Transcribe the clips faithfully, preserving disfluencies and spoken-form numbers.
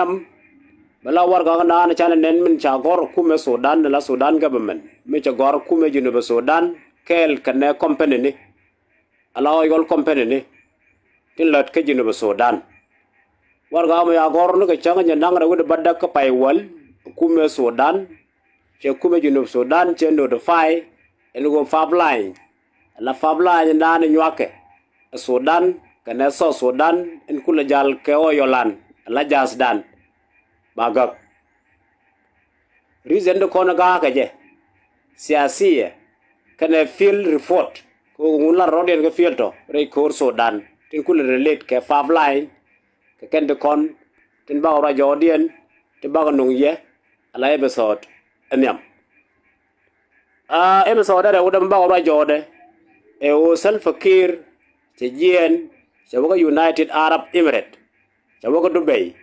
nhiam, bɛ la warɛgak in dan canɛ nɛn min ca gɔ̱r kumɛ Sudan, ala Sudan government, mi cɛ gɔ̱r kumɛ Junub Sudan kɛɛl kɛnɛ company ni, ala oil company ni tin lät kä Junub Sudan. Warɛgak mi ca gɔ̱r ni kɛ cäŋ jɛ naŋ rɛw wi̱cdɛ bädäk kä pay wäl, kumɛ Sudan, cɛ kumɛ Junub Sudan cɛ notify ɛn ɣöö pipeline, ala pipeline in dan nyuakɛ ɛ Sudan kɛnɛ South Sudan, in kulɛ jal kɛ oil land, ala gas dan ba gäk. Reason di kɔn ga̱a̱kɛ jɛ, siasiɛ, kɛnɛ field report, kɛ ɣöö ŋun lar rɔ̱diɛn kɛ field tɔ rɛy ko̱r Sudan tin kulɛ relate kɛ pipeline, kɛ kɛn ti kɔn tin bakɛ ruac jɔɔdiɛn ti bakɛ nuŋ yɛ, ala episode ɛ nhiam. Aa, episode ɛ rɛw däm bakɛ ruac jɔɔdɛ ɛ ɣöö Salva Kiir cɛ jiɛɛn, cɛ wä kä United Arab Emirates, cɛ wä kä Dubai.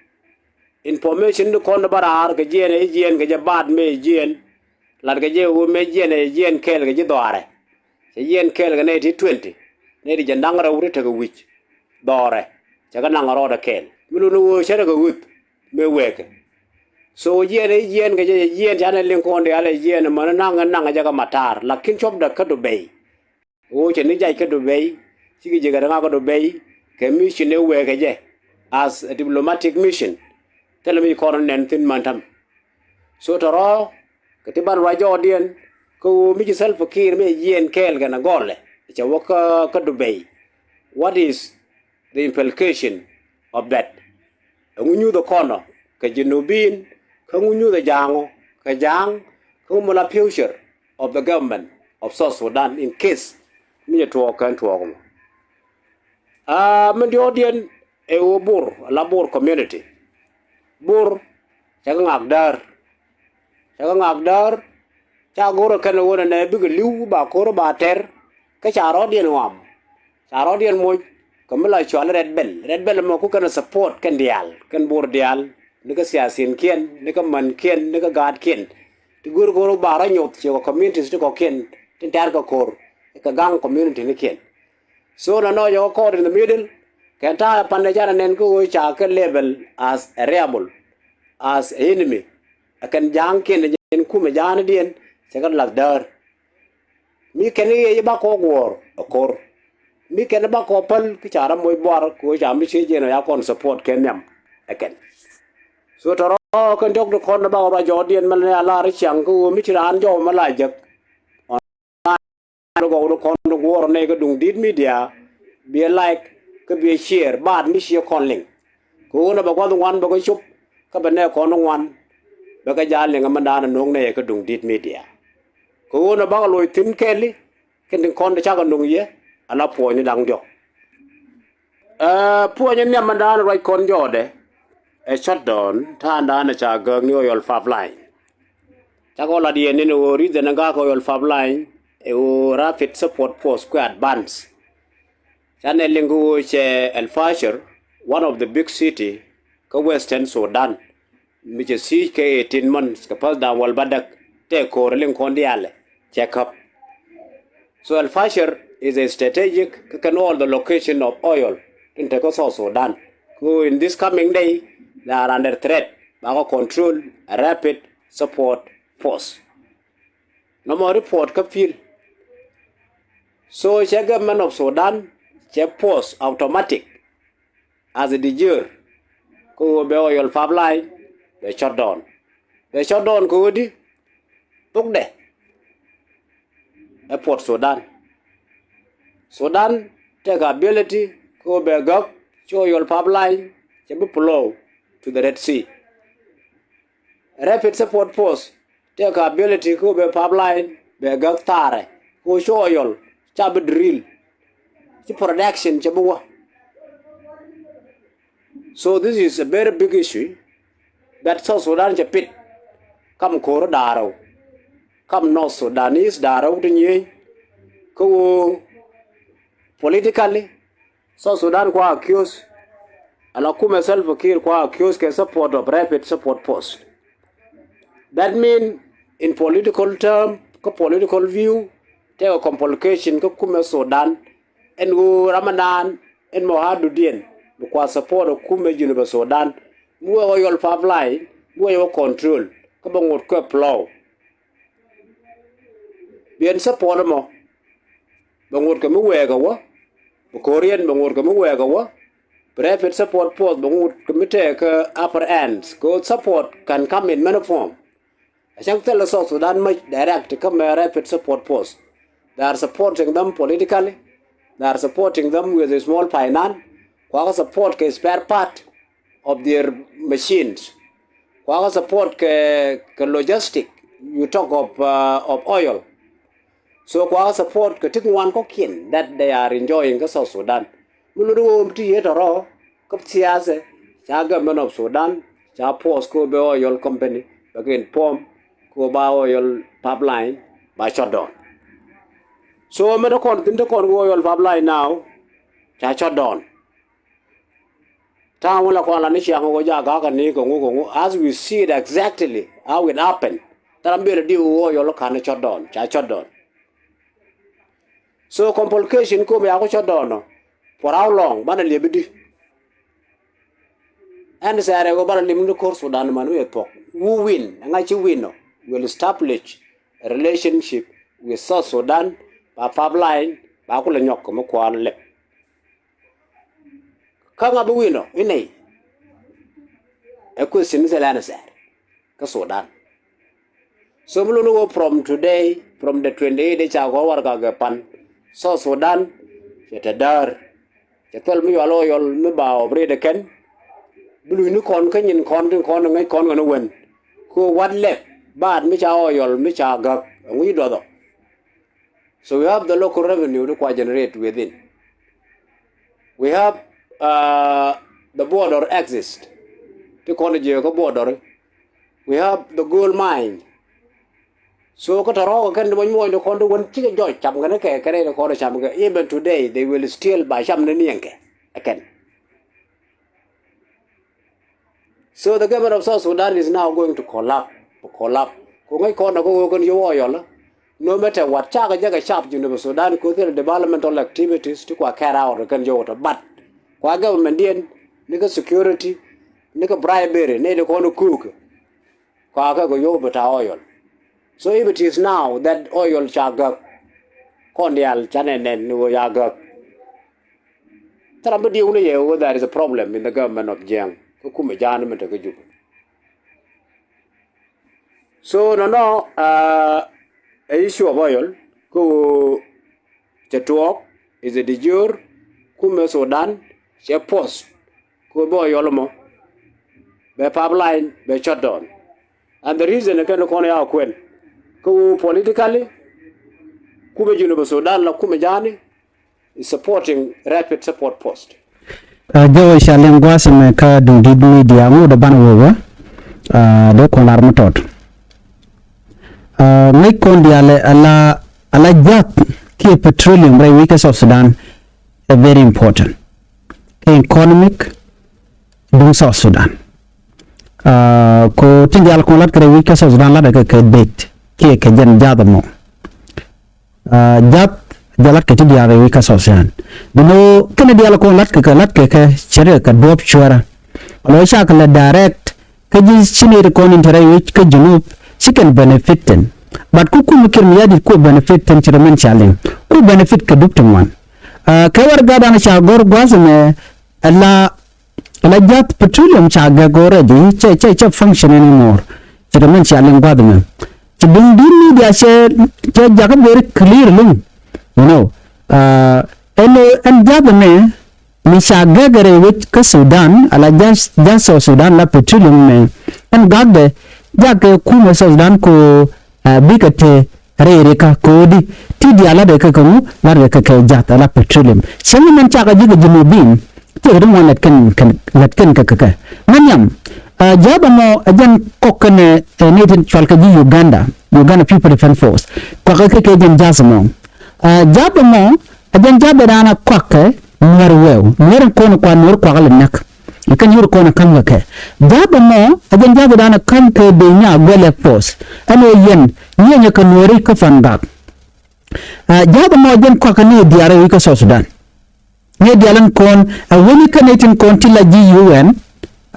Information ti kɔn ti bä raar kɛ jiɛɛn ɛ jiɛɛn kɛ jɛ baat mëë jiɛɛn, lat kɛ jɛ ɣöö mëë jiɛɛn ɛ jiɛɛn kɛɛl kɛ ji̱ dhɔaarɛ. Cɛ jiɛɛn kɛɛl kɛ nɛy ti twenty, nɛy ti jɛ naŋ rɛw ti tekɛ wi̱c dhɔaarɛ. Cɛ kɛ naŋ rɔɔdɛ kɛɛl mi luni ɣöö cɛ rɛ kɛ ɣöth mëë wɛɛkɛ. So jiɛɛn ɛ jiɛɛn kɛ jɛ, jiɛɛn canɛ liŋ kɔn diaal ɛ jiɛɛn män naŋ naŋ jɛ kɛ matar, lakin cuɔpdɛ kä Dubai. Ɣöö cɛ ni jac kä Dubai, cikɛ ji̱ kɛ ri ŋa̱ kä Dubai kɛ mission ëë wëë kɛ jɛ as a diplomatic mission. Thilɛ mi ci kɔn nɛn thi̱n män täm. So tɔ̱rɔ̱ kɛ ti ban ruac jɔɔdiɛn kä ɣöö mi ci Salva Kiir mi jiɛɛn kɛɛl kɛn a gɔlɛ cɛ wä kä, kä Dubai. What is the implication of that? Ɛŋu nyuuth ɛ kɔn ɔ kɛ Junubin, kä ŋu nyuuth ɛ Ja̱a̱ŋ ɔ kɛ Ja̱a̱ŋ, kä ŋu mi la future of the government of South Sudan in case mi jɛ tuɔɔk kɛn tuɔɔk mɔ? Aa, min diɔɔdiɛn ɛ ɣöö Bor, ala Bor community. Bor cɛ kɛ ŋak däär. Cɛ kɛ ŋak däär, ca go̱rɛ kɛn ɛ ɣöö nɛ bikɛ li̱w ba ko̱r ba tɛr, kä ca rɔɔdiɛn ŋɔam. Ca rɔɔdiɛn moc kɛ mi la cɔal Red Belt. Red Belt mɔ ku kɛn ɛ support kɛn diaal, kɛn Bor diaal, ni kä siasinkiɛn, ni kä mänkiɛn, ni kä gaatkiɛn. Ti go̱r go̱r ba rɔ nyoth ci kɛ communities ti kɔ̱kiɛn tin tɛ̈r kɛ ko̱r kɛ ga̱ŋ community nikiɛn. So nɔnɔ jɛ kɛ caught in the middle. Kɛn ta̱a̱ pandɛ canɛ nɛn kä ɣöö ca kɛ label as a rebel, as a enemy. Ɛ kɛn Ja̱a̱ŋkiɛn, ɛ jɛn kumɛ Ja̱a̱ŋdiɛn cɛ kɛ lath däär. Mi kɛn i̱ yɛ ba kɔ guɔ̱ɔ̱r ɛ ko̱r. Mi kɛn ba kɔ päl kä ca rɔ moc buar kɛ ɣöö ca mi ciec jɛn ɔ ya kɔn support kɛ nhiam ɛ kɛn. So tɔ̱rɔ̱ kɛn diɔ̱k ti kɔn bakɔ ruac jɔɔdiɛn mɛ lɛ a lar i̱ ciaŋ kä ɣöö mi ci raan jɔw mɛ la jek. Gɔw ni kɔn ti guɔ̱ɔ̱r nɛy kä Duŋdi̱t Media, biɛ like kä biɛ share, baat mi ciɛ kɔn liŋ. Kɛ ɣöö nɛ bɛ gua̱th ŋuan bɛ kɛ cop, kä bɛ nɛy kɔn ti ŋuan bɛ kɛ ja̱a̱l liŋ ɛmɛn da̱a̱n ɛ no̱o̱ŋ nɛy kä Duŋdi̱t Media. Kɛ ɣöö nɛ bakɛ loc thi̱n kɛɛli kɛn ti kɔn ti cakɛ no̱o̱ŋ yɛ, ala puɔ̱nyni da̱ŋ diɔ̱k. Ɛ, puɔ̱nyni nhiam ɛmɛn da̱a̱n ruac kɔn jɔɔdɛ ɛ shutdown ta̱a̱n da̱a̱n ɛ ca gääk ni oil pipeline. Cakɔ lat yɛn ni ni ɣöö reason in gak oil pipeline ɛ ɣöö Rapid Support Force kuɛ advance. Canɛ liŋ kä ɣöö cɛ El Fasher, one of the big city kä Western Sudan, mi cɛ siege kɛ eighteen months kɛ päth da̱ŋ wäl bädäk, tëë ko̱r liŋ kɔn diaalɛ cɛ käp. So El Fasher is a strategic kä kɛn all the location of oil tin te kä South Sudan. Kä in this coming day, they are under threat. Bakɔ control a Rapid Support Force. Nɔmɔ report kä pil. So cɛ government of Sudan cɛ force automatic as a de jure kä ɣöö bɛ oil pipeline bɛ shutdown. Bɛ shutdown kä ɣöö di thokdɛ ɛ Port Sudan. Sudan tëëkɛ ability kä ɣöö bɛ gäk ci oil pipeline cɛ bi flow to the Red Sea. Rapid Support Force tëëkɛ ability kä ɣöö bɛ pipeline bɛ gäk thaarɛ kä ɣöö ci oil ca bi drill, ci production cɛ bi wä. So this is a very big issue that South Sudan cɛ pit kam ko̱r da̱rɛw, kam North Sudanese da̱rɛw ti nyieny kä ɣöö politically South Sudan kua accuse, ala kumɛ Salva Kiir kua accuse kɛ support of Rapid Support Force. That mean in political term, kä political view, tëëkɛ complication kä kumɛ Sudan, ɛn ɣöö ram ɛnan ɛn mɔ hadudiɛn bi kua support ɔ kumɛ Junubä Sudan. mi wee ɣöö yɔl pipeline mi wee wä control kä bɛ ŋot kɛ plow. Biɛn support mɔ bɛ ŋot kɛ mi wɛɛk ɛ wä, bɛ korean bɛ ŋot kɛ mi wɛɛk ɛ wä, bɛ rapid support force bɛ ŋot kɛ mi tɛɛ kä upper ends. Kɛ support can come in many form. A cäŋ thilɛ South Sudan much direct kä mɛ rapid support force. They are supporting them politically. They are supporting them with a small finance. Kuakä support kɛ spare part of their machines. Kuakä support kɛ, kɛ logistic. You talk of, uh, of oil. So kuakä support kɛ ti ŋuan kɔkiɛn that they are enjoying kä South Sudan. Mi lot ɣöö ti yet tɔrɔ kä siasa ca government of Sudan ca force kɛ bɛ oil company bɛ kɛ inform kɛ ba oil pipeline ba shut down. So mi ti kɔn thin ti kɔn kɛ oil pipeline now ca shut down. Ta̱a̱ wä la kɔn la ni ciaŋ wä ja gak ni kɛ ŋu kɛ ŋu as we see it exactly how it happen. Thara mi bɛ di wä oil kan shut down ca shut down. So complication ko mi a ko shut down nɔ for how long? Banɛ liep di. Ɛn sɛɛrɛ ko banɛ liep ni ko̱r Sudan man mi thuɔk. Who win? Ŋa̱ ci win nɔ will establish a relationship with South Sudan. Ba pipeline ba kulɛ nyɔk kɛ mi kuan lɛp. Kä ŋa̱ bi win nɔ inɛy? Ɛ question mi thilɛ answer kä Sudan. So mi luni wä from today, from the twenty eight ca gɔ̱r warɛgak kɛ pan South Sudan cɛ te däär. Cɛ thil mi yual oil mi ba operate kɛn. Bi luny ni kɔn kä nyin kɔn tin kɔn ŋäc kɔn kɛn wen. Ko what left baad mi ca oil mi ca gäk ɛŋu ci duɔth ɔ? So we have the local revenue ti kua generate within. We have, uh, the border exist. Ti kɔn jiɛ kä border. We have the gold mine. So kä tɔrɔ kɛ kɛn ti mɔny mɔny ti kɔn ti wen cikɛ jɔc cam kɛn kɛ kɛn ti kɔn cam kɛ. Even today they will still ba cam ni niɛŋ kɛ. Ɛ kɛn. So the government of South Sudan is now going to collapse, to collapse. Ku ŋäc kɔn na kä ɣöö kɛn yio̱w oil. No matter what cakɛ jɛ kɛ cap Junub Sudan ku thil developmental activities ti kua carry out kɛn yio̱w tɔ, but kua government diɛn ni kä security ni kä bribery ni di kɔn kuuk. Kua kɛ kɛ yio̱w bi ta oil. So if it is now that oil ca gäk, kɔn diaal ca nɛn nɛn ni ɣöö ca gäk. Thil ram bi diw ni yɛ wä there is a problem in the government of Jiang. Kä kumɛ ja̱a̱n mi te kä Juba. So nɔnɔ, uh, a issue of oil kä wä cɛ tuɔɔk is a de jure kumɛ Sudan cɛ force kä bä oil mɔ bɛ pipeline bɛ shut down. And the reason kɛn kɔn ya kuɛn kä wä politically kumɛ Junub Sudan la kumɛ ja̱a̱ni is supporting Rapid Support Force. Uh, jɛ wä ca liŋ gua̱a̱th ɛmɛ kä Duŋdi̱t Media ŋot dee banɛ wä wä, uh, dee kuɔn lar mi tɔt. Uh, ŋäc kɔn diaal ala, ala jath kiɛ petroleum rɛy wec kä South Sudan ɛ very important kɛ economic duŋ South Sudan. Uh, ko tin diaal kɔn lat kɛ rɛy wec kä South Sudan lat kɛ kɛ det kiɛ kɛ jɛn jath mɔ. Uh, jath jɛ lat kɛ ti diaal rɛy wec kä South Sudan. Bi no kɛn diaal kɔn lat kɛ kɛ lat kɛ kɛ cɛ rɛ kɛ duɔp cuɛra. Lɔ cak lɛ direct kä ji̱ ci nɛy ti kɔn in te rɛy wec kä Junub ci kɛn benefit thin. But ku kum Kiir Mayardit ku benefit thin ci rɛ mɛn ca liŋ ku benefit kɛ dup ti ŋuan. Uh, kɛ warɛgadan ca gɔ̱r gua̱a̱th ɛmɛ ala, ala jath petroleum ca gɛk already cɛ, cɛ, cɛ function anymore. Ci rɛ mɛn ca liŋ gua̱a̱th ɛmɛ. Ci Duŋdi̱t Media cɛ, cɛ jakä very clear liŋ. You know, uh, ɛn, ɛn jath ɛmɛ mi ca gɛk rɛy wec kä Sudan ala jath, jath South Sudan la petroleum mɛ. Ɛn gakdɛ jakɛ kumɛ South Sudan ko, uh, bikɛ te rɛy rikä ko̱di ti diaal lat kɛ kɛ ŋu lat kɛ kɛ jath ala petroleum. Cäŋ mɛn cakɛ ji̱ kɛ Junubin. Ti kɛ ti ŋuan lät kɛn, kɛn, lät kɛn kɛ kɛ kɛ. Mɛn yam, uh, jath ɛmɔ ɛ jɛn kɔk kɛn, uh, ni tin cual kɛ ji̱ Uganda, Uganda People Defense Force. Kɔk kɛ kɛ jɛn jath ɛmɔ. Uh, jath ɛmɔ ɛ jɛn jath ɛ da̱a̱n a kɔak kɛ Nuɛr wɛw. Nuɛr in kɔn kua Nuɛr kuak lɛ näk. Kɛn yur kɔn ka̱m kɛ kɛ. Ja̱a̱th ɛmɔ ɛ jɛn ja̱a̱th dan ka̱m kɛ dee nya guɛlɛ force. Ɛn ɣöö yɛn nyieenyɛ kɛ Nuääri kä Pan Gak. Aa, ja̱a̱th ɛmɔ ɛ jɛn kɔakɛ ni diaal rɛy wec kä South Sudan. Ni diaal in kɔn ɛ wäni kä nɛy tin kɔn ti la ji̱ U N.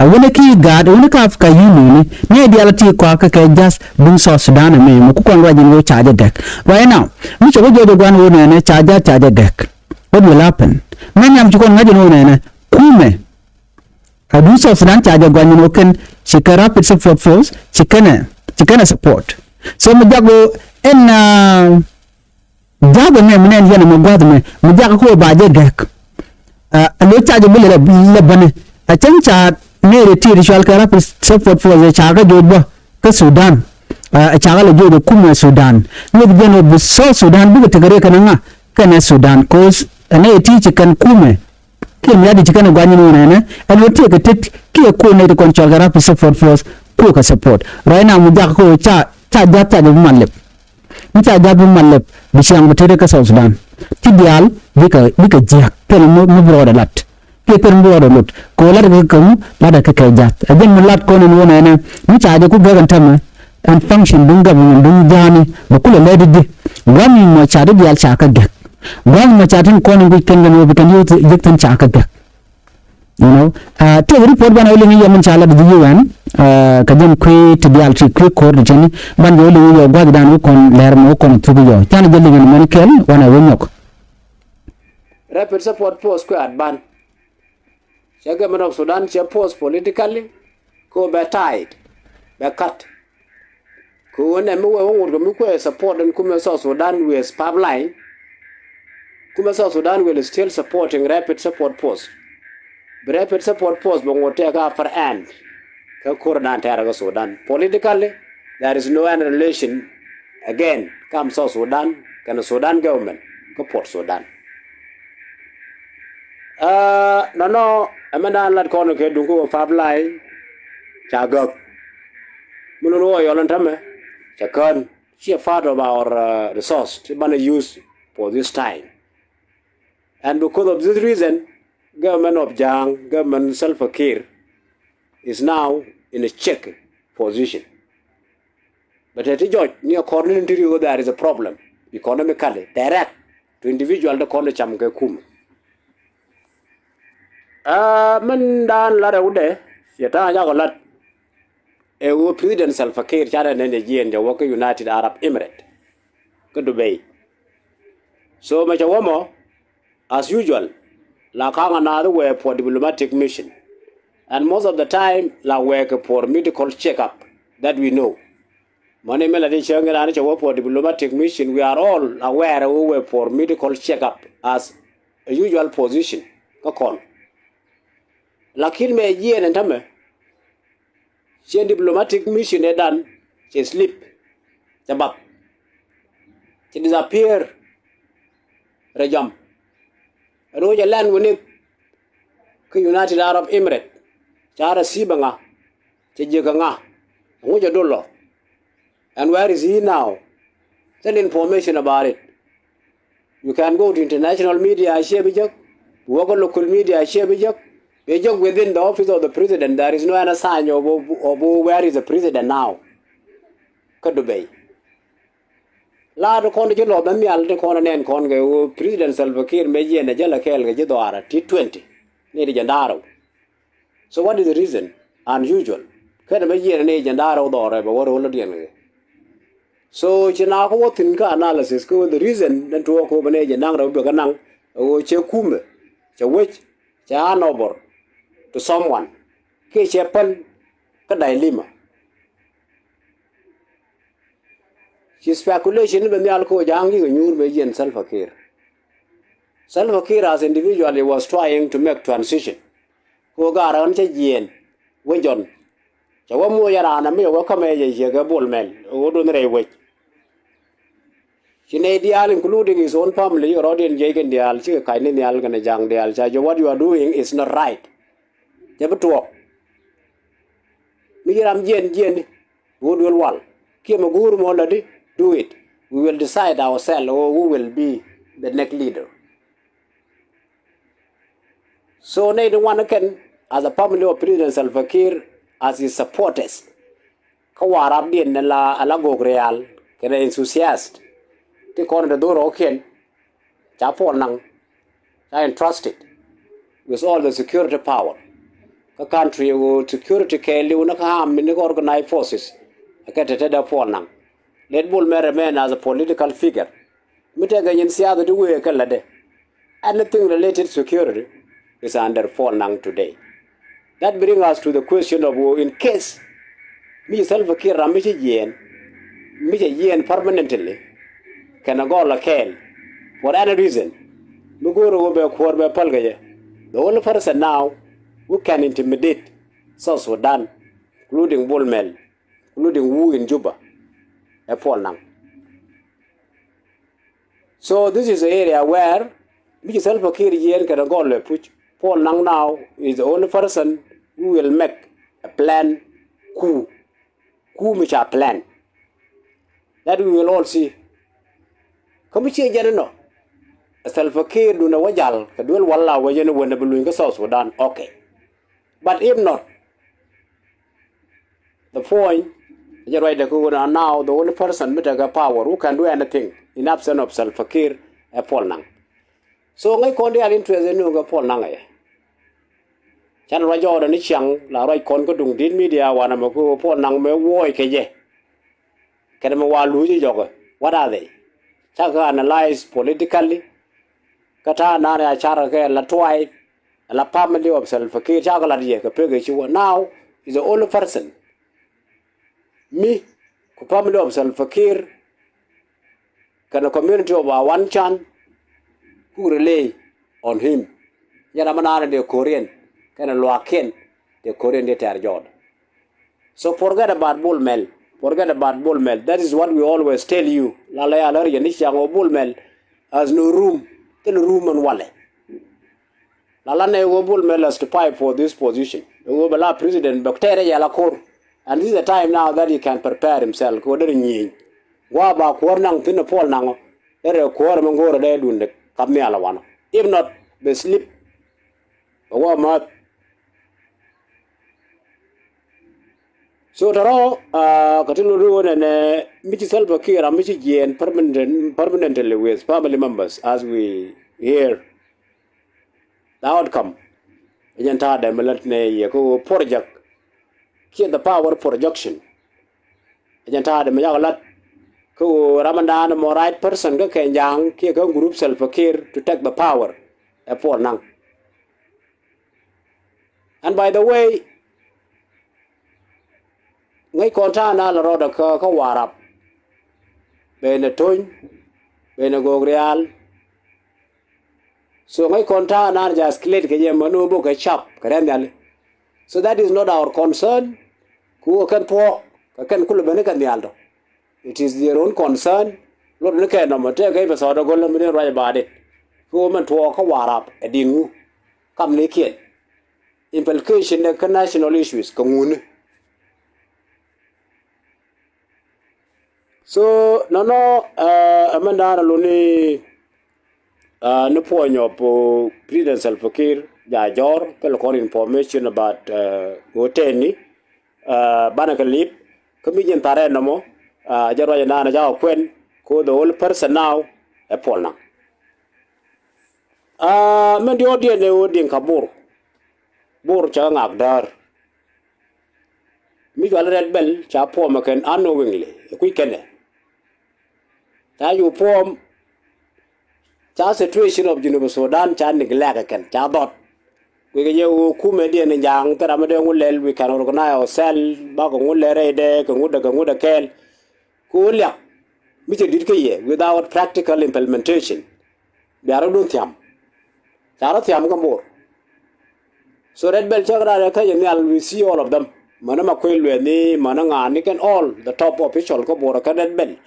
Ɛ wunɛ ki gaat, ɛ wunɛ ka Africa Union ni, ni ɛ diaal ti kɔak kɛ kɛ jath duŋ South Sudan ɛmɛ, mɛ ku kɔn ruac in wä ca jɛ gɛk. Right now, mi cɛ wä jɔɔc ɛ guan wä nɛnɛ ca jath ca jɛ gɛk. What will happen? Mɛ nyam ci kɔn ŋa̱c in wä nɛnɛ, kumɛ. Ɛ duŋ South Sudan ca jɛ guan in wä kɛn, ci kɛ Rapid Support Force, ci kɛnɛ, ci kɛnɛ support. So mi jak wä ɛn, uh, Ja̱a̱k ɛmɛ mi nɛn yɛn ɛmɛ gua̱th ɛmɛ mi jakä kɛ ɣöö ba jɛ gɛk. Ɛ lo̱c ca jɛ bi lɛ lɛ bäni. Ɛ cäŋ ca nɛɛri ti ti cual kɛ Rapid Support Force ɛ ca kɛ joc bä kä Sudan. Ɛ ca kɛ lɛ joc ɛ kumɛ Sudan. Nyuth jɛn ɣöö bi South Sudan bikɛ tekɛ riɛk kɛnɛ ŋa kɛnɛ Sudan. Cause ɛ nɛy ti ci kɛn kumɛ kiɛ mi adi ci kɛn ɛ gua̱ny ni wunɛ ɛnɛ ɛn ɣöö tiɛ kɛ tet kiɛ kuɔ nɛy ti kɔn cual kɛ Rapid Support Force kuɔ kɛ support. Right now mi jakä kɛ ɣöö ca ca ja̱th ca jɛ bi mal lɛp. Mi ca ja̱th bi mal lɛp bi ciaŋ bi tetdä kä South Sudan. Ti diaal bikɛ bikɛ jiäk thil mi mi bi rɔɔdɛ lat. Kiɛ thil mi bi rɔɔdɛ lot kɛ ɣöö latkɛ kɛ ŋu latkɛ kɛ ja̱th. Ɛ jɛn mi lat kɔn in wä nɛnɛ mi ca jɛ ku gɛk ɛn tämɛ. Ɛn function duŋ government duŋ ja̱a̱ni bɛ kulɛ lɛt di di. Gua̱a̱th mi mɔ ca ti diaal ca kɛ gɛk. Gua̱a̱th mi mɔ ca tin kɔn in guic kɛn kɛn wä bi kɛn yio̱w jiäk thi̱n ca kɛ gɛk. You know, uh, tëëk report banɛ wä liŋ i̱ yɛ min ca lat ji̱ U N, uh, kɛ jɛn kui̱ ti diaal ti kui̱ ko̱r ti cini ban jɛ wä liŋ i̱ yɛ gua̱thdan wä kɔn lɛr mɛ wä kɔn thuk i̱ yɔ. Canɛ jɛ liŋ in mɛn kɛl wanɛ wä nyɔk. Rapid Support Force kuɛ advan. Cɛ government of Sudan cɛ force politically ko bɛ tied, bɛ cut. Kɛ ɣöö nɛ mi wee wä ŋot kɛ mi kuɛ support ɛn kumɛ South Sudan with pipeline. Kumɛ South Sudan will still supporting Rapid Support Force. Bi Rapid Support Force bɛ ŋot tɛk a far ɛn kä ko̱r dan tɛɛr kä Sudan. Politically, there is no any relation again kam South Sudan kɛnɛ Sudan government kä Port Sudan. Aa, nɔnɔ ɛmɛ naan lat kɔn kɛ duŋ kä wä pipeline ca gäk. Mi lun wä yɔl ɛn tämɛ ca kään. Ciɛ part of our, uh, resource ti banɛ use for this time. And because of this reason, government of Ja̱a̱ŋ, government Salva Kiir is now in a check position. But ɛ ti jɔc ni according to you there is a problem economically direct to individual ti kɔn ti cam kɛ kum. Aa, min daan lat ɛ wudɛ yɛ ta̱a̱ jakɔ lat ɛ wä President Salva Kiir ca rɛ nɛn jɛ jiɛn jɛ wä kä United Arab Emirates kä Dubai. So mɛ cɛ wä mɔ as usual la ka̱ŋ a naath wɛɛ for diplomatic mission. And most of the time la wɛɛ kɛ for medical check up that we know. Mɔni mi la ti cäŋ in an cɛ wä for diplomatic mission, we are all aware wä wɛɛ for medical check up as a usual position kä kɔn. Lakin mɛ jiɛn ɛn tämɛ ciɛ diplomatic mission ɛ dan cɛ slip, cɛ bath, cɛ disappear rɛ jam. Ɛn ɣöö cɛ lɛn wä nith kä United Arab Emirates ca receive ŋa, cɛ jiäk ŋa, ɛŋu cɛ dol lɔ. And where is he now? Send information about it. You can go to international media, a ciɛ bi jek. Bi wä kä local media, a ciɛ bi jek. Bi jek within the office of the president. There is no any sign of, of, of where is the president now. Kä Dubai. La ti kɔn ti ci lɔ ben nhial ti kɔn nɛn kɔn kɛ wä President Salva Kiir mɛ jiɛn ɛ jälɛ kɛɛl kɛ ji̱ dhɔaarä ti twenty ni ti jɛn da̱a̱rä. So what is the reason? Unusual. Kɛn mɛ yiɛn ni jɛn da̱a̱r rɛw dhɔrɛ bɛ wä ro̱l diɛn kɛ. So ci na kä wä thi̱n kä analysis kä wä the reason den tuɔɔk kɛ wä bɛ ni jɛn da̱a̱r rɛw bɛ kä naŋ ɛ wä cɛ kumɛ cɛ wec cɛ hand over to someone. Kiɛ cɛ päl kä dilemma. Ci speculation ni bɛ nhial kɛ wä ja̱a̱ŋ yikɛ nyuur bɛ yiɛn Salva Kiir. Salva Kiir as individual he was trying to make transition. Kɛ ɣöö gaarä ɣän cä jiɛɛn wec jɔn. Cɛ wä moc ɛ raan ɛmɛ cɛ wä kämɛ cɛ ciɛ kɛ Bol Mel ɛ ɣöö duɔth rɛy wec. Ci nɛy diaal including his own family rɔɔdiɛn jiɛc kɛn diaal cikɛ ka̱cni nhial kɛnɛ ja̱a̱ŋ diaal ca jɛ what you are doing is not right. Cɛ bi tuɔɔk. Mi ci ram jiɛɛn jiɛɛni. Who will wal kiɛ mɛ guur mɔ lɛ di do it. We will decide ourselves who will be the next leader. So nɛy ti ŋuan kɛn as a family of President Salva Kiir as his supporters. Kä warapdiɛn ni la ala gok rial kɛnɛ enthusiast ti kɔn ti dhor ɔ kiɛn. Ca Paul naŋ ca entrusted with all the security power. kä country ɣöö security kɛɛliw ni kä army ni kä organized forces. Ɛ kɛ te tetdä Paul Nang. Let Bol Mel remain as a political figure. Mi tekɛ nyin siasa ti wëë kɛ lätdɛ. Anything related security is under Paul Nang today. That bring us to the question of, in case mi ci Salva Kiir ram mi ci jiɛɛn, mi ci jiɛɛn permanently, kɛnɛ gɔl a kɛɛl for any reason, mi go̱o̱r ɣöö bɛ kuäär bɛ päl kɛ jɛ, the only person now who can intimidate South Sudan, including Bol Mel, including who in Juba, ɛ Paul Nang. So this is the area where mi ci Salva Kiir jiɛɛn kɛnɛ gɔl lɛ puc. Paul Nang now is the only person who will make a plan, ku ku mi ca plan that we will all see. Kä mi ciɛ jɛn inɔ, Salva Kiir dun ɛ wä jal kɛ duel wala wä jɛn wä nɛ bi luny kä South Sudan, okay. But if not, the point, jɛ ruacdɛ kä ɣöö now the only person mi tekɛ power who can do anything in absence of Salva Kiir ɛ Paul Nang. So ŋäc kɔn diaal interest in nööŋ kɛ Paul Nang ɛ. Canɛ ruac jɔɔdɛ ni ciaŋ la ruac kɔn kä duŋ dit media wanɛ mɛ kä ɣöö Paul Nang mɛ wuɔɔc kɛ jɛ. Kɛnɛ mɛ wa luuc jɔkɛ, what are they? Cakɛ analyze politically. Kä ta̱a̱ naan ya carkɛ kɛ la tribe, la family of Salva Kiir, cakɛ lat yɛ kɛ pek ɛ ci wä. Now is the only person, mi ku family of Salva Kiir kɛnɛ community of Awan Can, ku rely on him. Yɛn ram mi naan dee ko̱riɛn kɛnɛ luakiɛn dee ko̱riɛn dee tɛɛr jɔɔd. So forget about Bol Mel. Forget about Bol Mel. That is what we always tell you. La la ya lär yɛn ni ciaŋ ɣöö Bol Mel has no room. Thil room ɛn walɛ. La la nɛ ɣöö Bol Mel has to fight for this position. Ɣöö bɛ la president bɛ tɛɛrɛ yɛ la ko̱r. And this is the time now that he can prepare himself kɛ ɣöö derɛ nyieny. Wa ba kuäär naŋ thi̱n ɛ Paul Nang ɔ, derɛ kuäär mi go̱o̱rɛ dee dundɛ kap nhial ɛ wanɔ. If not, bɛ slip. Bɛ wä mäth. So tɔrɔ, ah, kɛ ti lot ri wä nɛnɛ, mi ci Salva Kiir ram mi ci jiɛɛn permanent, permanently with family members as we hear. The outcome, ɛ jɛn ta̱a̱dɛ mi lät nɛ yɛ kä ɣöö project kiɛ the power projection. Ɛ jɛn ta̱a̱dɛ mi yak lät kä ɣöö ram ɛn da̱a̱n mɔ right person kä kɛ ja̱a̱ŋ kiɛ kä group Salva Kiir to take the power ɛ Paul Nang. And by the way, ŋäc kɔn ta̱a̱ na la rɔɔdɛ kä, kä Warap. Benɛ Tony, benɛ Gogrial. So ŋäc kɔn ta̱a̱ na jɛ escalate kɛ jɛ män wä bok kɛ cap kɛ rɛn nhiali. So that is not our concern. Ku kɛn thuɔ̱k kɛ kɛn kulɛ ben ni kɛ nhial tɔ. It is their own concern. Lot ni kɛ nɔmɔ tëë kɛ i̱ bɛ thɔɔt agol mi den ruac baat it. Kɛ ɣöö mɛn tuɔɔk kä Warap ɛ din ŋu. Kam ni kiɛn. Implication dɛ kä national issues kɛ ŋuni. So nɔnɔ, uh, ɛmɛn da̱a̱n a luni, uh, ni puɔ̱ny ɔ pu President Salva Kiir ja jɔr kɛ lɛ kɔn information about, uh, ɣöö tɛɛni. Ah, banɛ kɛ lip kä mi ji̱n tharɛ nɔmɔ, ah, jɛ ruac ɛnan ɛ ca kɛ kuɛn kɛ ɣöö the only person now ɛ Paul Nang. Ah, mɛn diɔ̱ɔ̱kdiɛn ɛ ɣöö Dinka Bor, Bor cɛ kɛ ŋak däär. Mi cual Red Belt ca puɔmɛ kɛn unknowingly ɛ kui̱ kɛnɛ. Ca cu puɔm, ca situation of Junub Sudan ca neglect kɛn, ca dhɔt. Kui̱ kɛ jɛ ɣöö kumɛ diɛn in ja̱a̱ŋ thil ram mi dee ŋu lɛl, we can organize ourselves, bakɛ ŋu lɛl rɛydɛ kɛ ŋu dɛ kɛ ŋu dɛ kɛɛl. Kɛ ɣöö liak mi cɛ di̱t kä yɛ without practical implementation. Bia rɔ dun thiam. Ca rɔ thiam kä Bor. So Red Belt cäk raan ɛ käc ɛ nhial, we see all of them. Mäni Makuei Lueth ni, mäni ŋa̱a̱n ni kɛn all the top official kä Bor ɛ kɛn Red Belt.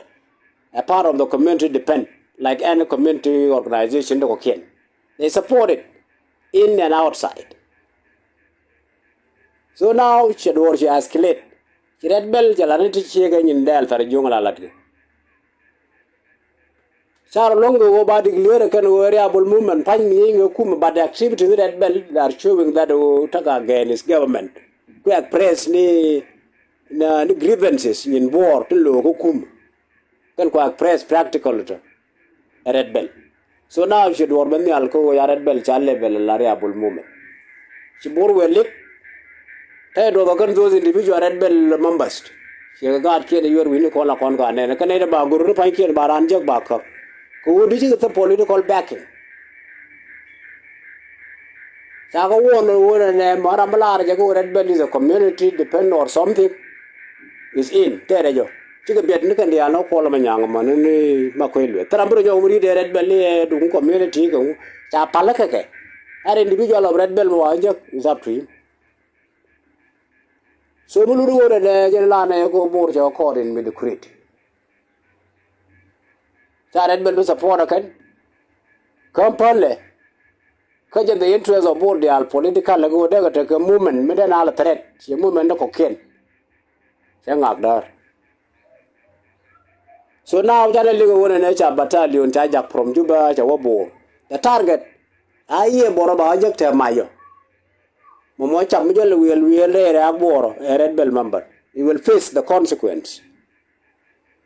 A part of the community depend, like any community organization ti kɔ̱kiɛn. They support it in and outside. So now cɛ duɔ̱ɔ̱r cɛ escalate. Ci Red Belt cɛ lat ni ti ciek ɛ nyin dɛɛl thar juɔ̱ŋ la latkɛ. Car luɔ̱ŋ kɛ ɣöö ba declare kɛn ɣöö rebel movement pa̱ny ni ŋɛ kumɛ, but the activities ni Red Belt, they are showing that ɣöö tekɛ against government. Kuɛ express ni, ni, ni grievances nyin Bor tin lo̱o̱ kä kumɛ. Kɛn kuɛ express practical tɔ ɛ Red Belt. So now ci duɔ̱ɔ̱r ben nhial kä ɣöö ya Red Belt ca level la rebel movement. Ci Bor wëë lik Ɛ duɔth ɔ kɛn those individual Red Belt members. Ciɛ kɛ gaat kiɛn ɛ yuɛr wi̱ni kɔn la kɔn ka nɛn kɛn nɛy dɛ ba go̱r ni pa̱nykiɛn ba raan jek ba käp. Kɛ ɣöö di cikɛ thä political backing. Ca kɛ wuɔn ɣöö nɛ mɔ ram bi laar jɛ kɛ ɣöö Red Belt is a community depend or something. Is in tɛɛrɛ jɔ cikɛ biɛt ni kɛn diaal ni kuɔl mɛ nyaŋ mɔ ni ni ma kuec lueth thɛ ram bi rɔ jɔk mi ri̱t ɛ Red Belt ni ɛ duŋ community kɛ ŋu. Ca pal kɛ kɛ. Ar individual of Red Belt mɔ wa jek is up to him. So mi lut ɣöö nɛ jɛn la nɛ kɛ Bor cɛ kɔɔr in mediocrity. Ca Red Belt bi support ɛ kɛn. Kä pälɛ kä jɛ the interest of Bor diaal political lɛ kɛ ɣöö dee kɛ tekɛ movement mi dee na lɛ threat ciɛ movement ni kɔkiɛn. Cɛ ŋak däär. So now canɛ likɛ ɣöö nɛ ca battalion ca jak from Juba cɛ wä Bor. The target a yiëë Bor ba wä jek tɛɛ mayɔ. Mɔmɔ cam mi jɔl wiɛl wiɛl rɛy rɛ̈ɛ̈k Bor ɛ Red Belt member. You will face the consequence.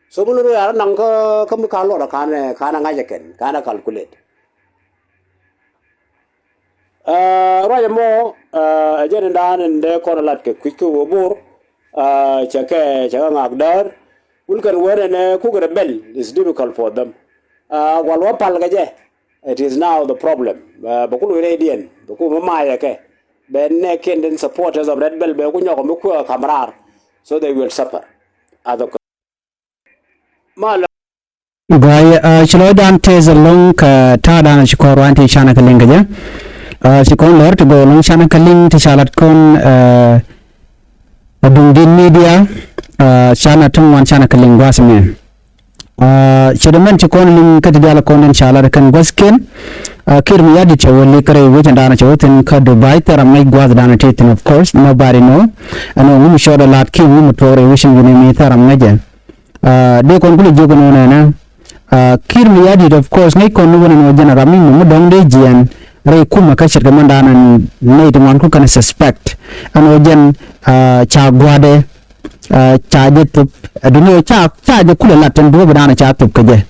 So mi lur wiar naŋ kä kä mi ka luɔt kan kan a ŋa̱c ɛ kɛn kan a calculate. Ruac ɛmɔ ɛ jɛn in daan in dee kɔn lat kɛ kui̱c kä wä Bor. Cɛ kɛ cɛ kɛ ŋak däär. Wul kɛn wɛn ɛn ɛ kuk Red Belt is difficult for them. Gual wä pal kɛ jɛ. It is now the problem. Bɛ ku loc rɛydiɛn bɛ ku mi maayɛ kɛ bɛ nɛ kiɛn den supporters of Red Belt bɛ ku nyɔk mi kuɛ kam raar. So they will suffer. As a Guay, ci lɔcdan tɛth ɛlɔ̱ŋ kɛ ta̱a̱dan ci kɔn ruany ti canɛ kɛ liŋ kɛ jɛ. Ci kɔn lɔr ti gɔw ɛlɔ̱ŋ canɛ kɛ liŋ ti ca lat kɔn ɛ Duŋdi̱t Media. Canɛ ti ŋuan canɛ kɛ liŋ gua̱a̱th mɛ. Ci dee mɛn ci kɔn liŋ kä ti diaal kɔn den ca lat kɛn gua̱a̱th kɛn. Kiir mi ya̱di̱t cɛ wä lik rɛy wecɛn daanɛ cɛ wä thi̱n kä Dubai thɛr amec gua̱a̱th daanɛ ti thi̱n, of course nobody know. Ɛn ɣöö ŋu mi cɔɔdɛ la̱t kiɛ ŋu mi tuɔɔk rɛy wecɛn wi̱ni mi thɛr amecɛ. Dee kɔn kulɛ jiök ɛn ɣöö nɛnɛ Kiir mi ya̱di̱t, of course ŋäc kɔn ni wänɛ ni wä jɛn ram mi mi dɔ̱ŋ dee jiɛɛn rɛy kumɛ kä ce̱tkɛ mɛn daanɛ nɛy ti ŋuan ku kɛn suspect ɛn ɣöö jɛn ca gua̱dɛ ca jɛ thop. Duŋni ɣöö ca ca jɛ kulɛ lat tin duɔ̱ɔ̱p daanɛ ca thop kɛ jɛ.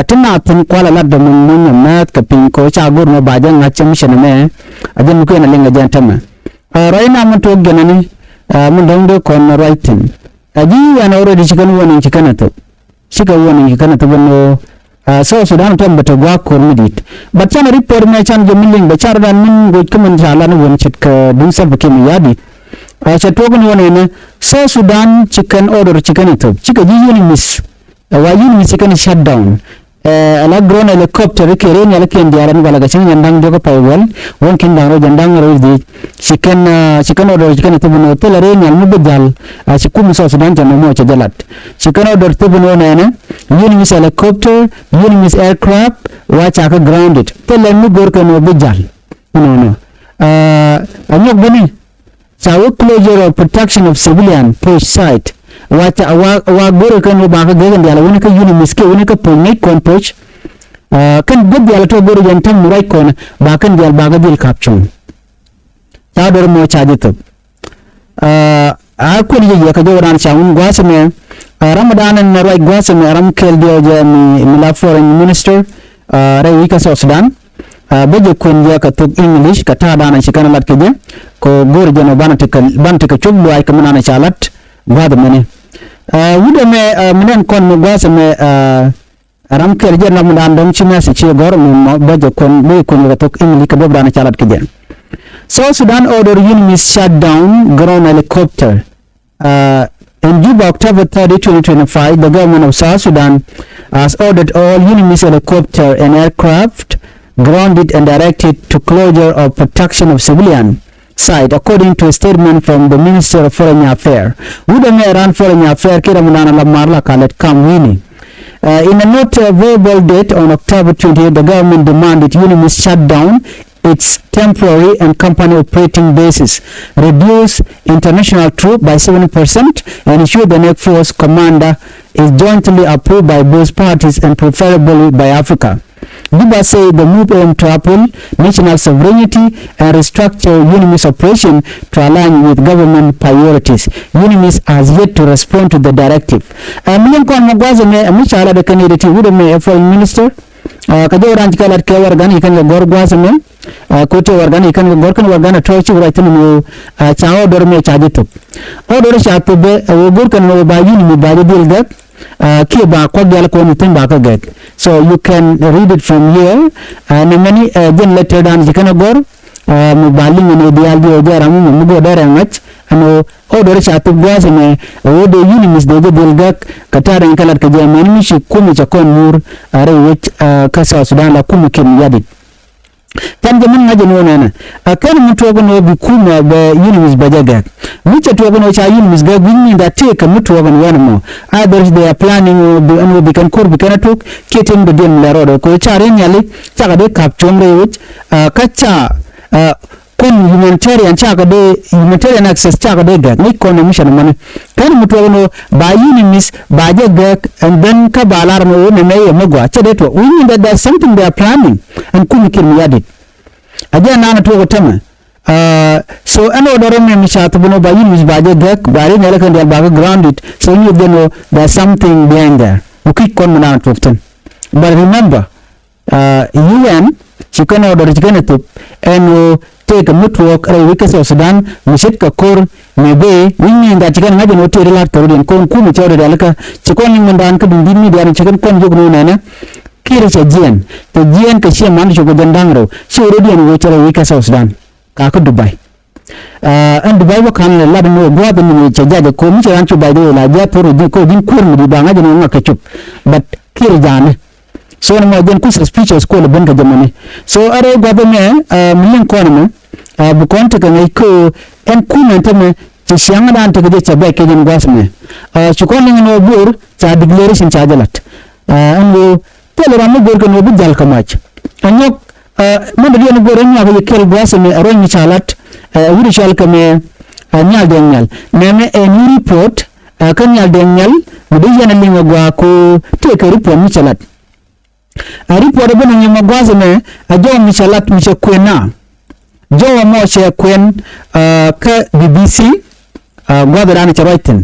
Ti na thi̱n kualɛ lat dɔ̱ŋ mi munyɛ mɛth kɛ piny kɛ ɣöö ca go̱r ni wä ba jɛ ŋa̱c cɛ mi cɛ ni mɛ. A jɛn mi kuɛn a liŋ kɛ jɛn tämɛ. Ruac na mi tuɔɔk jɛn ni mi dɔ̱ŋ dee kɔn ruac thi̱n. A ji̱ yɛn already ci kɛn warning ci kɛn a thop. Cikɛ warning ci kɛn a thop ɛn ɣöö South Sudan tɔm bɛ te gua̱a̱k ko̱r mi di̱i̱t. But canɛ report mɛ can jɛ mi liŋ bɛ car dan min goc kä min ca lan wän ce̱tkɛ duŋ Salva Kiir mi ya̱di̱t. Cɛ tuɔɔk ni wä nɛnɛ South Sudan ci kɛn order ci kɛn a thop cikɛ ji̱ UNMISS. Ɛ wa UNMISS ci kɛn shut down. Ɛ la drone helicopter kɛ rɛy nhial kiɛn diaal ɛn walɛ kɛ cäŋ jɛn da̱ŋ diɔ̱k kä pay wäl. Wän kiɛn da̱ŋ rɛw jɛn da̱ŋ rɛw dhiec. Ci kɛn ci kɛn order ci kɛn thop ni wä thilɛ rɛy nhial mi bi jal. Ci kum South Sudan cɛ mɔmɔ cɛ jɛ lat. Ci kɛn order thop ni wä nɛnɛ UNMISS helicopter, UNMISS aircraft wa ca kɛ grounded. Thilɛ mi go̱r kɛn wä bi jal. Nɔnɔ a nyɔk bini. Ca wä closure of protection of civilian post site. Wa ca wa wa go̱rɛ kɛn wä bakä gɛkɛn diaal wä ni kä UNMISS kiɛ wä ni kä post ŋäc kɔn post. Kɛn guäth diaal tɔ go̱rɛ jɛn täm ruac kɔn ba kɛn diaal bakä dhil kap cuɔ̱ŋ. Ca dɔr mɔ ca jɛ thop. A kuɛn yɛ yɛ kɛ jɔw ran ca wun gua̱a̱th mɛ. Ram dan ɛn ruac gua̱a̱th mɛ ram kɛl diɔw jɛ mi mi la foreign minister. Rɛy wi̱c kä South Sudan. Bä jɛ kuɛn yɛ kɛ thok English kɛ ta̱a̱ danɛ ci kɛn lat kɛ jɛ. Kɛ go̱o̱r jɛ nɔ banɛ tekɛ banɛ tekɛ cop luaac kɛ mi nanɛ ca lat gua̱a̱th mɛni. Wut ɛmɛ mi nɛn kɔn mi gua̱a̱th ɛmɛ. Ram kɛl jɛ ram dan dɔ̱ŋ ci message ci gɔ̱r mi mɔ bä jɛ kuɛn bä jɛ kuɛn yɛ kɛ thok English kɛ duɔ̱p danɛ ca lat kɛ jɛ. South Sudan order UNMISS shut down ground helicopter. Uh, in Juba, October thirty, twenty twenty-five, the government of South Sudan has ordered all UNMISS helicopter and aircraft grounded and directed to closure of protection of civilian site, according to a statement from the Minister of Foreign Affairs. Wut ɛmɛ ran Foreign Affairs kɛ ram dan la mar la kalet kam wini. Uh, in a note, uh, verbal date on October twenty-eight, the government demanded UNMISS shut down its temporary and company operating bases, reduce international troop by seventy percent, and ensure the next force commander is jointly approved by both parties and preferably by Africa. Juba say the move aim to uphold national sovereignty and restructure UNMISS operation to align with government priorities. UNMISS has yet to respond to the directive. Ɛ mi liŋ kɔn mɔ gua̱a̱th ɛmɛ ɛ mi ca lat ɛ kɛn yet ɛ ti wut ɛmɛ ɛ foreign minister. Ɛ kɛ jɛ ran ci kɛ lat kɛ warɛgan ci kɛn kɛ gɔ̱r gua̱a̱th ɛmɛ. Ɛ, ko̱ tëë warɛgani kɛn kɛ gɔ̱r kɛn warɛgani tɔ̱ ci wä ruac thi̱n ɛn ɣöö, ɛ, ca order mëë ca jɛ thop. Order ca thop bɛ, ɛ, ɣöö go̱r kɛn ɛn ɣöö ba unit mi ba jɛ dhil gɛk, ɛ, kiɛ ba kuak diaal kɔn thi̱n ba kä gɛk. So you can read it from here. Ɛ, nɛmɛni, ɛ, jɛn letter dan ci kɛn ɛ gɔ̱r, ɛ, mi ba liŋ ɛn ɣöö diaal jiɛ jɛ ram mi mi go̱o̱r dee rɛŋ ŋa̱c ɛn ɣöö order ca thop gua̱a̱th ɛmɛ, ɛ, ɣöö dee unit mi dee jɛ dhil gɛk kɛ ta̱a̱ rɛŋ kɛ lat kɛ jɛ mɛn mi ci kumɛ cɛ kɔn nyuur, ɛ, rɛy wec, ɛ, kä South Sudan la kumɛ Kiir Mayardit. Tɛn jɛ min ŋa̱c ɛn ɣöö nɛnɛ, ɛ, kɛn mi tuɔɔk ɛn ɣöö bi kumɛ bɛ unit bɛ jɛ gɛk. Mi cɛ tuɔɔk ɛn ɣöö ca unit gɛk, wi̱c ni dat tëëkɛ mi tuɔɔk ɛn ɣöö ɛn ɛmɔ. Either they are planning ɛn ɣöö bi, ɛn ɣöö bi kɛn ko̱r bi kɛn a tuk kiɛ tin dɔ̱diɛn mi lɛ rɔɔdɛ. Kɛ ɣöö ca ri̱n nhiali cakɛ dee ka̱p cuɔ̱ŋ rɛy wec, ɛ, kä ca, ɛ, kɔn humanitarian cakɛ dee, humanitarian access cakɛ dee gɛk. Ŋäc kɔn ɛ mi cɛ ni mɔni. Kɛn mi tuɔɔk ɛn ɣöö ba unit ba jɛ gɛk, and then kä ba lar ɛn ɣöö nɛmɛ yɛ mi gɔaa, cɛ dee tuɔɔk. Wi̱c ni that there's something they are planning ɛn kumɛ Kiir Mayardit. A jɛ naan a tuɔɔk ɛ tämɛ. Ɛ, so ɛn order ɛmɛ mi ca thop ɛn ɣöö ba unit ba jɛ gɛk, ba ri̱n nhiali kɛn diaal ba kɛ grounded. So you then know there's something behind there. Mi kui̱c kɔn mi naan a tuɔɔk thi̱n. But remember, ɛ, U N ci kɛn order ci kɛn ɛ thop ɛn ɣöö tëëkɛ mi tuɔɔk rɛy wec kä South Sudan mi ce̱tkɛ ko̱r mi bee. Wi̱c ni dat ci kɛn ŋa̱c ɛn ɣöö tëë di la̱t kɛ rɔ̱diɛn kɔn kumɛ cɛ order diaal kä ci kɔn liŋ min daan kä duŋdi̱t mi diaal ci kɛn kɔn jiök ni ɣöö nɛnɛ. Kiir cɛ jiɛɛn, cɛ jiɛɛn kɛ ciɛ man cɛ kɛ jɛn da̱ŋ rɛw, cɛ wä rɔ̱diɛn wä cɛ rɛy wec kä South Sudan. Ka kä Dubai. Ɛ, ɛn Dubai wä ka̱n lɛ lat ni wä gua̱a̱th ni cɛ ja̱ jɛ ko̱ mi cɛ ran cop, by the way, la ja̱ thor ji̱ ko̱ ji̱n kuäär mi di ba ŋa̱c ni wä ŋa̱k kɛ cop. But Kiir ja̱a̱ni. So ni mɔ jɛn ku suspicious kuɔl ben kɛ jɛ mɛni. So ɛ rɛy gua̱a̱th ɛmɛ, ɛ, mi liŋ kɔn ɛmɛ, ɛ, bi kɔn tekɛ ŋäc ko̱ ɛn kumɛ ɛn tämɛ cɛ ciaŋ dan tekɛ jɛ cɛ bɛc kɛ jɛn gua̱a̱th ɛmɛ. Ɛ, ci kɔn liŋ ni wä Bor ca declaration ca jɛ lat. Ɛ, ɛn wä Thilɛ ram mi go̱o̱r kɛ ni wä bi jal kɛ mac. Ɛ nyɔk, ɛ, mɛn dee diɛn go̱o̱r ɛ nyuak yɛ kɛl gua̱a̱th ɛmɛ ɛ ruac mi ca lat, ɛ, wi̱cdɛ cɔal kɛ mɛ, ɛ, Nhial Deng Nhial. Nɛmɛ ɛ new report, ɛ, kä Nhial Deng Nhial, mi dee yɛn ɛ liŋ ɛ gua̱a̱ ko̱ tëëkɛ report mi cɛ lat. Ɛ report ɛ ben ɛ nyɔk ɛ gua̱a̱th ɛmɛ, ɛ jɔw mi cɛ lat mi cɛ kuën na. Jɔw ɛmɔ cɛ kuën, ɛ, kä B B C, ɛ, gua̱a̱th ɛ dan cɛ ruac thi̱n.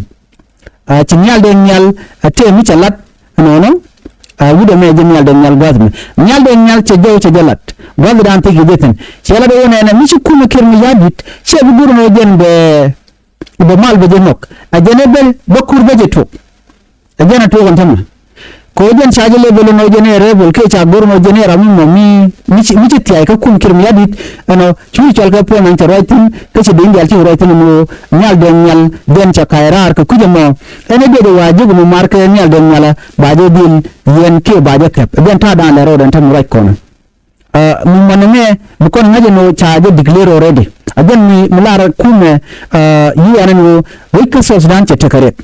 Ɛ, ci Nhial Deng Nhial, ɛ, tëë mi cɛ lat, ɛnɔnɔ, ɛ, wi̱cdɛ mɛ jɛ Nhial Deng Nhial gua̱a̱th mi. Nhial Deng Nhial cɛ jɔw cɛ jɛ lat. Gua̱a̱th dan thiec kɛ jɛ thi̱n. Cɛ lat ɛ wä nɛnɛ, mi ci kumɛ Kiir Mayardit, cɛ bi go̱r ɛn ɣöö jɛn bɛ, bɛ mal bɛ jɛ nhɔk. Ɛ jɛn ɛ bɛ, bɛ kur bɛ jɛ tuɔk. Ɛ jɛn ɛ tuɔk ɛn tämɛ. Kɛ ɣöö jɛn ca jɛ level ɛn ɣöö jɛn ɛ rebel, kiɛ ca go̱r ɛn ɣöö jɛn ɛ ram mi mɔ mi, mi ci, mi ci thia̱a̱c kä kum Kiir Mayardit, ɛnɔ, cu cɔl kɛ puɔ̱ny ɛn cɛ ruac thi̱n, kä ci Deng Dial ci ruac thi̱n ɛn ɣöö Nhial Deng Nhial, jɛn cɛ ka̱c raar kɛ kui̱c ɛmɔ. Ɛn ɛ diɛt ɛ wa jiök ɛmɔ mar kɛ Nhial Deng Nhial ɛ, ba jɛ dhil yɛn kiɛ ba jɛ kɛp. Ɛ jɛn ta̱a̱ dan lɛ road ɛn tämɛ ruac kɔn. Ɛ, mi mɔnɛ mɛ, bi kɔn ŋa̱c ɛn ɣöö ca jɛ declare already. Ɛ jɛn mi, mi lar kumɛ, ɛ, U N ɛn ɣöö wec kä South Sudan cɛ tekɛ riɛk.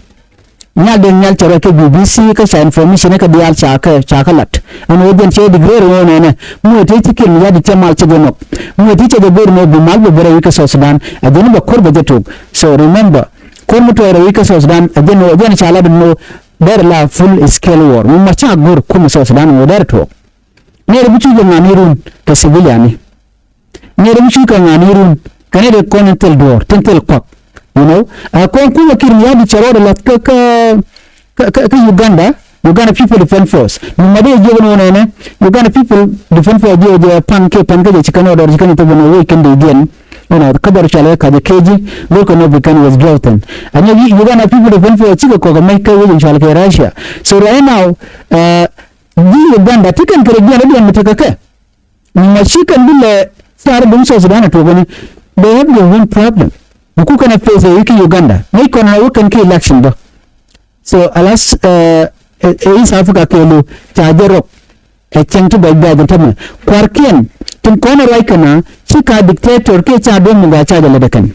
Nhial Deng Nhial cɛ ruac kä B B C kä ca information kä diaal ca kä, ca kä lat. Ɛn ɣöö jɛn cɛ declare ɣöö nɛnɛ. Mi wee ti ci Kiir Mayardit cɛ mal cɛ jɛ nhɔk. Mi wee ti cɛ jɛ go̱r ɛn ɣöö bi mal bɛ bɛ rɛy wec kä South Sudan. Ɛ jɛn bɛ ko̱r bɛ jɛ tok. So remember, ko̱r mi tuɔɔk rɛy wec kä South Sudan, ɛ jɛn ɣöö, ɛ jɛn ca lat ɛn ɣöö derɛ la full scale war. Mi ma ca go̱r kumɛ South Sudan ɛn ɣöö derɛ tuɔɔk. Nɛy rɛ bi cuc kɛ ŋa̱ni run kɛ civilian ni. Nɛy rɛ bi cuc kɛ ŋa̱ni run kɛ nɛy rɛ kɔn in thil duɔ̱ɔ̱r, tin thil kuak. You know, ɛ kɔn kumɛ Kiir Mayardit cɛ rɔɔdɛ la̱th kä, kä, kä, kä, kä Uganda, Uganda People Defense Force. Mi ma dee jiök ni wä nɛnɛ, Uganda People Defense Force jiök jɛ pan kiɛ pan kä jɛ ci kɛn rɔɔdɛ ci kɛn thop ni wä kɛn dee diɛn. You know, kä bɛr cɔal kɛ ka̱c ɛ kɛ ji̱, go̱r kɛ nɔ bi kɛn withdraw thi̱n. Ɛ nyɛ Uganda People Defense Force cikɛ kɔk ɛ mec kä wec in cɔal kɛ Russia. So right now, ɛ, ji̱ Uganda ti kɛn kɛ rɛ jiɛn rɛ diɛn mi tekɛ kɛ. Mi ma ci kɛn bi lɛ thar duŋ South Sudan a tuɔk ni. They have their own problem. Mi ku kɛn a face ɛ wi̱i̱ ki Uganda. Ŋäc kɔn a wä kɛn ki election bä. So alas, ɛ, ɛ, ɛ East Africa kɛɛliw ca jɛ rɔk. Ɛ cieŋ ti bɛc bɛ̈ɛ̈c in tämɛ. Kua̱rkiɛn tin kɔn a ruac kɛn a ci ka dictator kiɛ ca duɔ̱m mi gɔaa ca jɛ lät ɛ kɛn.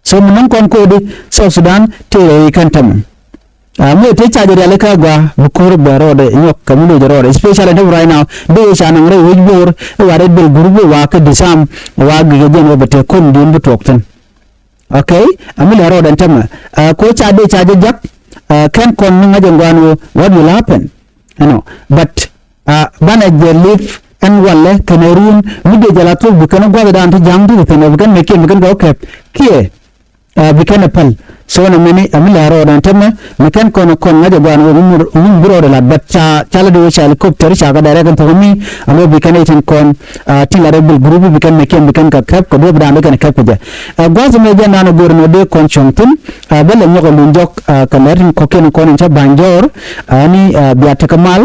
So mi nɔŋ kɔn ko̱di South Sudan tëë rɛy kɛn tämɛ. A, mi tëë ca jɛ rialikä gɔaa bi ko̱r bɛ rɔɔdɛ nyɔk kɛ mi lo̱cɛ rɔɔdɛ, especially ni right now dee ca nɔŋ rɛy wec Bor i̱ wa Red Belt group i̱ wa kä disarm, wa gikɛ jɛn wä bɛ tëë ko̱n di̱n bi tuɔɔk thi̱n. Okay, a mi lɛ rɔɔdɛ ɛn tämɛ. A, ko̱ ca dee ca jɛ jak, a, kɛn kɔn ni ŋa̱c ɛn gua̱a̱n wä what will happen. You know, but, a, banɛ jɛ lip ɛn walɛ kɛnɛ run mi dee jɛ la thok bi kɛn gua̱thdan ti ja̱ŋ ti kɛ thi̱n ɔ bi kɛn mɛ kiɛn bi kɛn gɔw kɛp kiɛ, a, bi kɛn ɛ päl. So nɛ mɛni ɛ mi la rɔɔdɛ ɛn tɛmɛ mi kɛn kɔn kɔn ŋa̱c ɛ gua̱a̱n wä mi mur mi bi rɔɔdɛ lat, but ca ca la di wä ca helicopter ca kɛ direct ɛn thok mi a lɔ bi kɛn ɛ tin kɔn ti la rɛ bil group bi kɛn mɛ kiɛn bi kɛn kɛ kɛp kɛ duɔp dan bi kɛn kɛp kɛ jɛ. Ɛ gua̱a̱th mi jɛ nan ɛ go̱r nɔ dee kɔn cuɔ̱ŋ thin. Ɛ bä lɛ nyɔk ɛ lun jɔk kɛ lɛr tin kɔkiɛn kɔn in cä ba̱ny jɔɔr. Ɛ ni bia tekɛ mal.